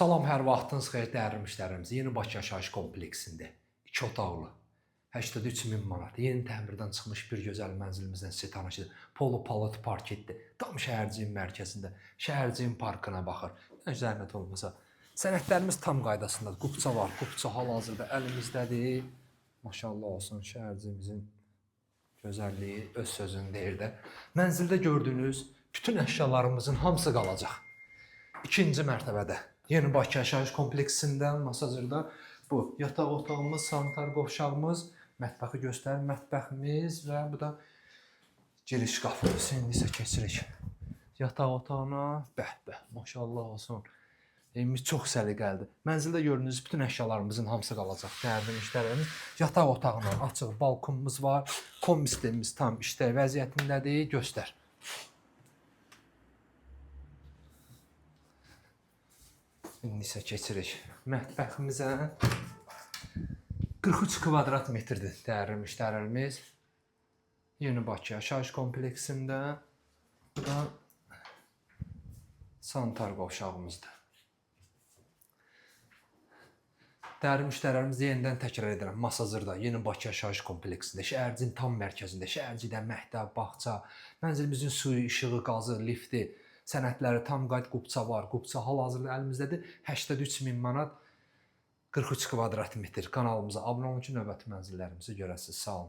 Salam, hər vaxtınız xeyir dəyərli müştərilərimiz. Yeni Bakı yaşayış kompleksində 2 otaqlı 83 min manat yeni təmirdən çıxmış bir gözəl mənzilimizlə sizi tanış edirəm. Polo palat parketdir. Tam şəhərciyin mərkəzində, şəhərciyin parkına baxır. Nə zəhmət olmasa. Sənədlərimiz tam qaydasındadır. Qupça var, qupça hal-hazırda əlimizdədir. Maşallah olsun şəhərciyimizin gözəlliyi öz sözünü deyir də. Mənzildə gördüyünüz bütün əşyalarımızın hamısı qalacaq. İkinci mərtəbədə Yeni Bakı yaşayış kompleksində Masazırda bu yataq otağımız, sanitar qovşağımız, mətbəxi göstərir, mətbəximiz və bu da giriş qapımız. İndi isə keçirik yataq otağına. Bəh bəh, maşallah olsun. Evimiz çox səliqəlidir. Mənzildə gördüyünüz bütün əşyalarımızın hamısı qalacaq. Dəyərli müştərilərimiz, yataq otağından açıq balkonumuz var. Kombi sistemimiz tam işlək vəziyyətindədir. Göstər. İndi isə keçirik mətbəximizə. 43 kvadrat metrdir dəyərli müştərilərimiz. Yeni Bakı yaşayış kompleksində. Bu da sanitar qovşağımızdır. Dəyərli müştərilərimiz, yenidən təkrar edirəm. Masazırda, Yeni Bakı yaşayış kompleksində, şəhərcinin tam mərkəzində, şəhərcidə məktəb, bağça, mənzilimizin suyu, işığı, qazı, lifti, sənədləri tam qayd qupça var. Qupça hal-hazırda əlimizdədir. 83 min manat 43 kvadrat metr. Kanalımıza abunə olun ki, növbəti mənzillərimizi görəsiniz. Sağ olun.